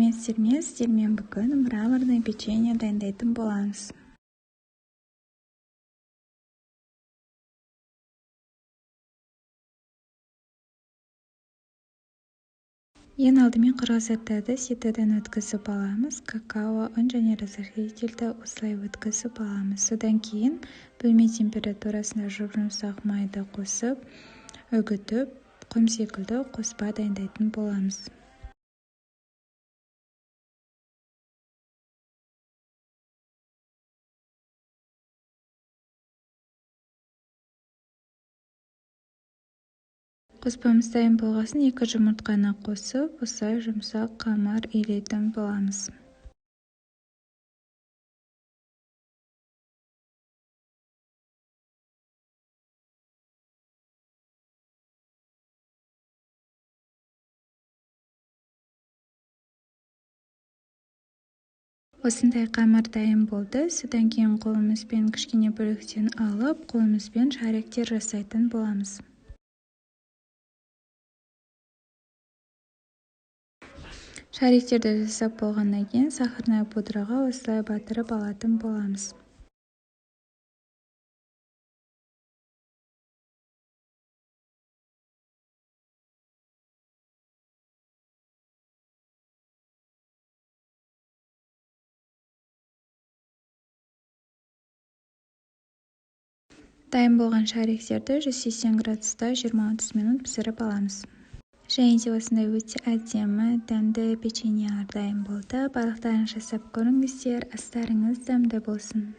Сәлеметсіздер ме? Сіздермен бүгін мраморный печенье дайындайтын боламыз. Ең алдымен құрғақ заттарды ситодан өткізіп аламыз. Какао, ұн және разрыхлительді осылай өткізіп аламыз. Содан кейін бөлме температурасында жұп-жұмсақ майды қосып, үгітіп, құм секілді қоспа дайындайтын боламыз. Қоспамыз дайын болғасын 2 жұмыртқаны қосып, осылай жұмсақ қамыр илейтін боламыз. Осындай қамыр дайын болды. Содан кейін қолымызбен кішкене бөліктен алып, қолымызбен шариктер жасайтын боламыз. Шариктерді жасап болғаннан кейін сахарная пудраға осылай батырып алатын боламыз. Дайын болған шариктерді 180 градуста 20-30 минут пісіріп аламыз. Және де осындай өте әдемі, дәмді печеньелер дайын болды. Барлықтарыңыз жасап көріңіздер, астарыңыз дәмді болсын.